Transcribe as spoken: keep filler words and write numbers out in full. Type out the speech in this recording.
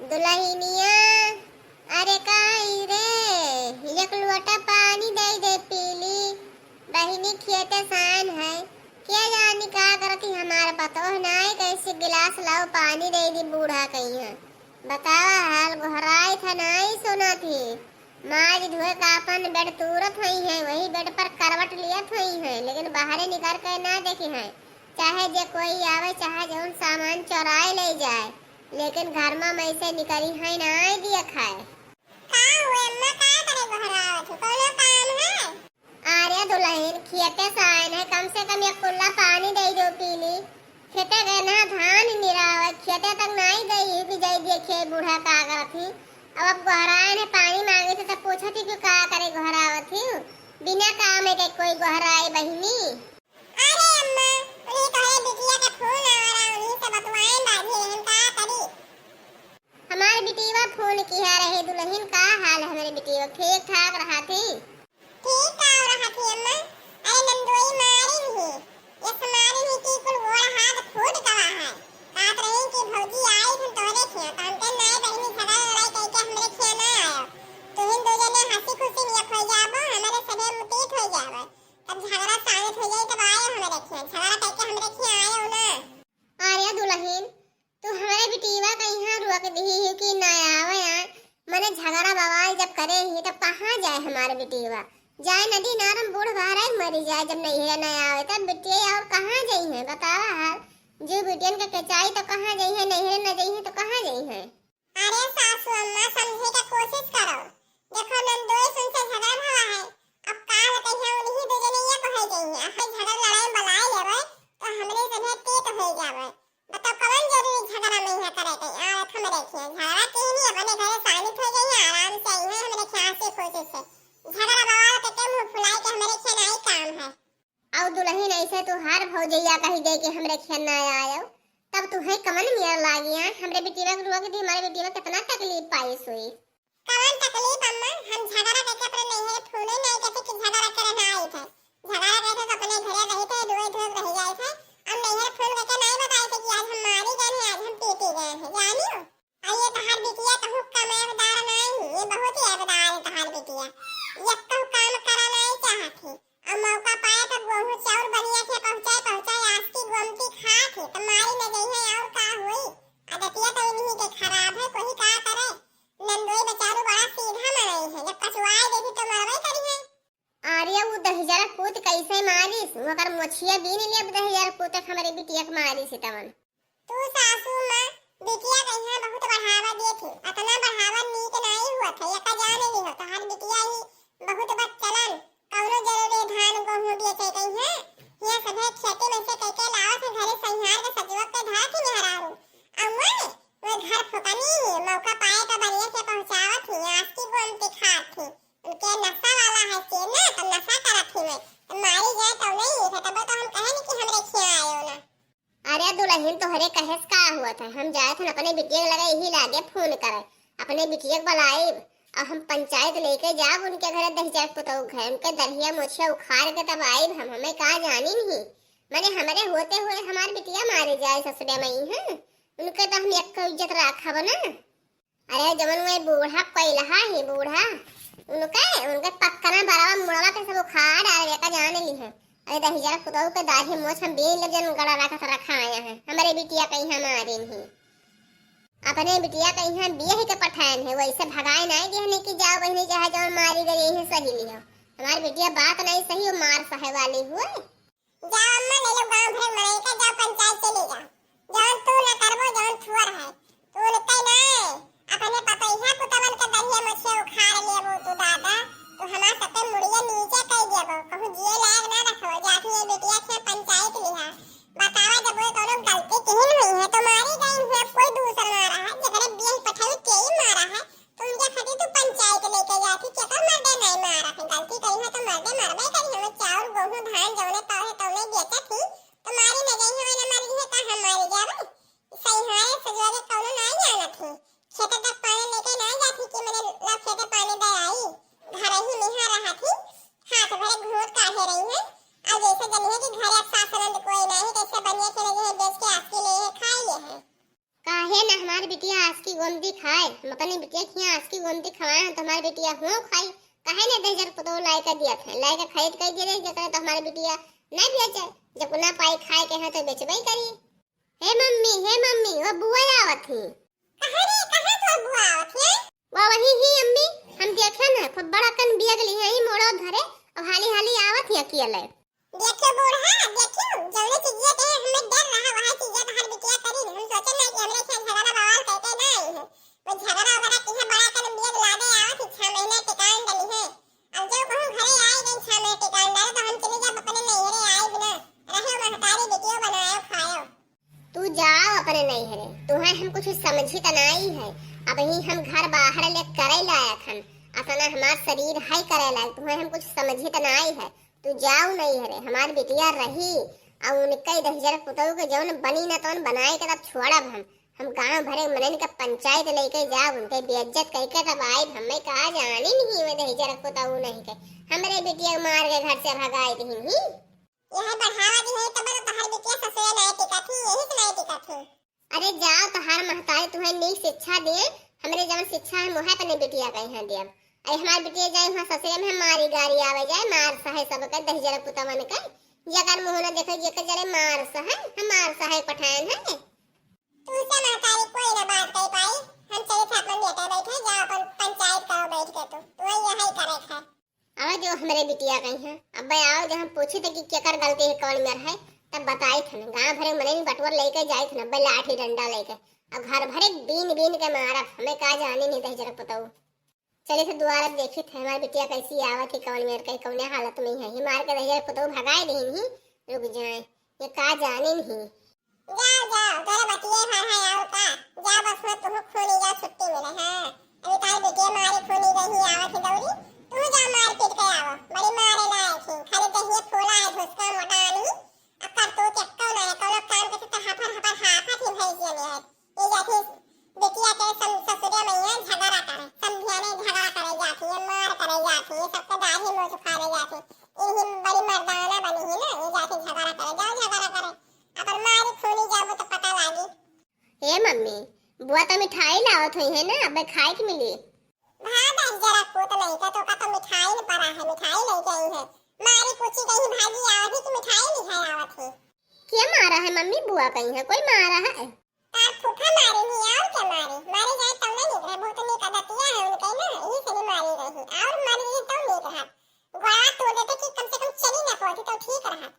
दुलहिनिया, अरे काई रे, एक लोटा पानी दइ दे पी ली। बहिनी खेते साइन है, के जानी का करत ही हमार पतोह नाई, कैसे गिलास लाओ पानी दइ दी बूढ़ा कइहाँ। बतावा हाल, गोहराइत है नाई सुनत ही। माज धोए का आपन बेड तूरत होइहैं, वही बेड पर करवट लियत होइहैं, लेकिन बाहरे निकर के ना देखिहैं। चाहे जे कोई आवे, चाहे जौन सामान चोराए ले जाए, लेकिन घर में में से निकरिहैं ना दिया खाए। का हुए अम्मा, का करे गोहरावत हो? कौनो काम है? अरे दुलहिन, खेते से आएन है, कम से कम एक कुल्ला पानी दइ दो पी ली। खेते गए ना धान निरावे, खेते तक नाई गई, भी जाई देखे बूढ़ा का करत ही। अब, अब गोहराएन है, पानी मांगे थे तब पूछत ही कि का करे गोहरावत ही। बिना काम है के कोई गोहराई बहिनी। अरे अम्मा, उन्हीं तोहरे बिटिया के फोन आवा रहा, उन्हीं से बतुआएन बाजी रहन का करी। हमार बिटिया फोन किहा रहे दुलहिन, का हाल है हमरे बिटिया? ठीक ठाक रहा थी? ठीक का रहा थी अम्मा? अरे नंदोई मारी ही, यस मारी ही कि कुल गोड़ हाथ फूट गवा है। कहत रही कि भौजी आई थी तोहरे खिया, तो हमके नाई बहिनी झगड़ा लड़ाई करके हमरे खिया ना आयो। तुहिन दो जने हंसी खुशी में एक हो जाबो, हमरे सभे मुतीत हो जाबो। तब झगड़ा शांत हो जाई तब आयो हमरे खिया, झगड़ा करके हमरे खिया आयो ना। अरे दुलहिन, तू हमरे बिटिया कइहाँ रोक दिही ही कि ना आवे आए। मने झगड़ा बवाल जब करे ही तब कहाँ जाए हमार बिटिया? जाए नदी नारम बूढ़ बहराए मरी जाए, जब नैहरे ना आवे तब बिटिया और कहाँ जइहैं बतावा हाल? जो बिटियन के केचाई तो कहाँ जइहैं, नैहरे ना जइहैं तो कहाँ जइहैं? अरे सासू अम्मा, समझे के कोशिश करो। देखो नंदोई सुन से झगड़ा भवा है, अब काल कहिया उन्हीं दो जने ये कहे जइहैं, अब झगड़ा लड़ाई में बलाए लेवे तो हमरे सभे तीत हो जावे। बताओ कवन जरूरी झगड़ा में यहाँ करे के? आ हमरे खिया झगड़ा के नहीं, अपने घरे शांत हो जाइए, आराम से आई है हमरे खिया हंसी खुशी से। झगड़ा बवाल के, के मुंह फुलाई के हमरे खिया नाई काम है। अउ दुलहिन ऐसे तू हर भौजैया कहि दे कि हमरे खिया ना आयो, तब तुहे कवन मियर लागी आए? हमरे बिटिया के रोक दी, हमरे बिटिया के कितना तकलीफ पाइस हुई। कवन तकलीफ अम्मा? हम झगड़ा करके अपने नैहरे फोने नहीं करते कि झगड़ा करे ना आई थे। झगड़ा करते तो अपने घरे रही थे, रोए धोए रह जाए थे। हम नैहरे फोन करके नहीं बताए थे कि आज हम मारी गए हैं, आज हम पीटी गए हैं, जानियो। और ये तहार बिटिया कहूँ कम ऐबदार नहीं, ये बहुत ही ऐबदार है तहार बिटिया। ये कहूँ काम करा नहीं चाहत है। और मौका पाए तो गोहूँ चाउर बढ़िया से पहुँचाए, पहुँचाए, आस की गोमती खात है, तो मारी न गई है और का हुई? आदतिया तो इन्हीं के खराब है, कोई का करे। नंदोई बेचारू बड़ा सीधा मनई है, जब कचुआए देखी तो मरबे करी है। अरे उ दहिजरा पूत कैसे मारिस, ओकर मोछिया बीन ले अब दहिजरा पूत हमरे बिटिया के मारिस तवन। तू सासू माँ, बिटिया कहिया बहुत बढ़ावा देत ही, अतना बढ़ावा नीक नाई हुआ था, यका जाने ली हो, तहार बिटिया ही बहुत बच्चलन, कौनो जरूरी धान गोहूँ बेचे कहिया, हिया सभे खेती में से कैके लावत है घरे संहार के सजुवक के धात ही मेहरारू, अम्मा ने वो घर फुकनी ही, मौका पाए तो बढ़िया से पहुँचावत ही, आस्ती गोमती खात ही, उनके नशा वाला है से ना, तो नशा करत ही मैं, तो मारी जाए तो नहीं, तो तब तो हम कहे नहीं कि हमरे खिया आयो ना। अरे दुलहिन, तोहरे कहे से का हुआ था? हम जाए थे अपने बिटिया के लगे, यही लागे फोन करे, अपने बिटिया के बुलाइब, और हम पंचायत लेके जाब उनके घरे, दहिजर पुतोह के घरे, उनके दहिया मोछिया उखाड़ के तब आइब हम, हमें का जानी नहीं। मने हमरे होते हुए हमार बिटिया मारे जाए ससुरे मई, हैं? उनके तो हम एक इज्जत राखब ना। अरे जवन वो बूढ़ा कोइलहा ही बूढ़ा, उनके, उनके पक्कना बराबर मुड़वा के सब उखाड़ डाल, एका जान ली है। अरे दहिजरा पुतोह के दाढ़ी मोछ हम बीन लेब, जन गड़ा रखत रखा आया है। हमरे बिटिया कहीं हमारे नहीं। अपने बिटिया कहीं बिया ही के पठायन है, वैसे भगाए नहीं दिया नहीं कि जाओ बहिनी चाहे जवन मारी गई यही सही लियो। हमार बिटिया बात नहीं सही, वो मार सहे वाली हुए। जाओ अम्मा, ले लो गांव भर मनई का, जाओ पंचायत चली जाओ। जौन तू न करबो, जौन थुअर है। तू उनके ना, अपने पतोहिया पुतवन के दहिया मोछिया उखाड़ लेबो तू दादा। तू हमार सबके मुड़िया नीचे कई देबो, कहूँ जिए लायक ना रखबो। जात ये बिटिया से पंचायत लिहा। बतावा, जब वो कोनो गलती किहिन हुई है तो मारी गई हुई, कोई दूसर ना रहा। जेकरे बियाह पठाई के ही मारा है, तो उनके खातिर तू पंचायत लेके जाती, केकर मर्दे नहीं मारा है। गलती करी है तो मर्दे मरबे करी है। चाउर, गोहूँ, धान जौने पावे तौने बेचत ही, तो मारी न गई है, ना मरी है, का हम हमार बिटिया आस की गोमती खाए, हम अपने बिटिया के यहाँ आस की गोमती खवाए हैं, तो हमार बिटिया हुओ खाई। काहे ने दहिजर पतोह लाए के दिया थे, लाए के खरीद कर दे दे, जेकरे तो हमार बिटिया नहीं बेचे, जब ना पाई खाए के है तो बेचबे करी। हे मम्मी, हे मम्मी, वो बुआ आवत ही। कहाँ रे, कहाँ तो बुआ आवत है? वो वही ही अम्मी, हम देखे ना, खूब बड़ा कन बियग ली है, ई मोड़ो धरे, अब हाली हाली आवत ही अकेले। देखियो बूढ़ा, देखियो, जौने चीजिया के हमें डर रहा, वही चीजिया तो हर बिटिया करी। हम सोचे ना कि हमरे साथ झगड़ा बवाल करके ना आई है। वो झगड़ा वगैरह की है, बड़ा कन बियग लादे आवत ही, छह महीने टिकान डली है। अब जो कहूँ घरे आई गई, छह महीने टिकान डाले, तो हम चली जाब अपने नैहरे, आई बिना रहे, महतारी बिटियो बनायो खायो। तू जाओ अपने नैहरे, तुहें हम कुछ समझित नाई है। अबही हम घर बाहर ले करे लायक हन, अतना हमार शरीर है करे लायक, तुहें हम कुछ समझित नाई है। तू जाओ नैहरे, हमार बिटिया रही, और उनके दहिजर पुतोह के जौन बनी न तौन बनाए के तब छोड़ब हम। हम गांव भरे मनन के पंचायत लेके जाब, उनके बेइज्जत करके तब आइब। हमें का जानी नहीं वे दहिजर पुतोह नहीं के, हमरे बिटिया के मार के घर से भगाए दीन ही। यह बढ़ावा दी है, तब तो तहार बिटिया ससुरे नाय टिकत ही, यही से नाय टिकत ही। अरे जाओ, तहार महतारी तुम्हें नीक शिक्षा दिए, हमरे जवन शिक्षा है, मुहे अपने बिटिया के यहाँ दियब। अरे हमार बिटिया जाए वहाँ ससुरे में मारी गारी आवे जाए, मार सहे सबके दहिजर पुतवन के, जेकर मुँह न देखे, जेकर जरे मार सहे, हम मार सहे पठायन है। तू से महतारी कोई ना बात कर पाई, हम चले थे अपन बेटा बैठे, जाओ अपन पंचायत करो बैठ के, तू, तू यही करे थे। अब जो हमरे बिटिया गई हैं, अब आओ जो हम पूछी थे कि केकर गलती है, कौन मेर है, तब बताई थे ना, गाँव भरे मनई बटुआ लेके जाई थे ना, अब लाठी डंडा लेके, अब घर भरे बीन बीन के मारब, हमें का जानी नहीं दहिजर पुतऊ। चली थे दुआर अब देखी थे हमार बिटिया कैसी आवत ही, कौन मेर के, कौने हालत में है, ही मार के दहिजर पुतऊ भगाए दीन ही, रुक जाए, ये का जानी नहीं। जाओ, जाओ, तोरे बतिये भर है और का? जाओ, बस मत तुहू खूनी जाओ, छुट्टी मिले, हाँ। अभी तार बेटिया मारी खूनी रही आवत है दौरी, तू जाओ मार पीट के आवो, बड़ी मारे लायक है, खाली दहिये फूला है, धुसका मोटा आनी, अब करतूत एक्को ना है, कोनो काम के तो हफर हफर हाफत ही भैंसिया में है। ये जाती बेटिया के सम-, ससुरे में ये झगड़ा करे, समधिया में झगड़ा करे जाती है, मार करे जाती है, सबके दाढ़ी मोछ उखाड़े जाती है। यही बड़ी मर्दाना बनी है ना, ये जाती झगड़ा करे, जाओ झगड़ा करे। अगर मारी खूनी जाबो तो पता लागी। ए मम्मी, बुआ तो मिठाई लावत हुई है ना, अबे खाए के मिली। भाग आज जरा पूत नहीं का, तो का तो मिठाई न पड़ा है, मिठाई लेके आई है। मारी पूछी गई भागी आवत ही कि मिठाई लिखाए आवत ही। के मारा है मम्मी, बुआ कहीं है, कोई मारा है? तार फूफा मारी नहीं और क्या मारी, मारी जाए तब ना निकले, बहुत नीक आदतिया है उनके ना, यही से नहीं मारी रही, और मारी रही तो नीक रहत, गोड़वा तोड़ देते कि कम से कम चली ना पड़ती तो ठीक रहत।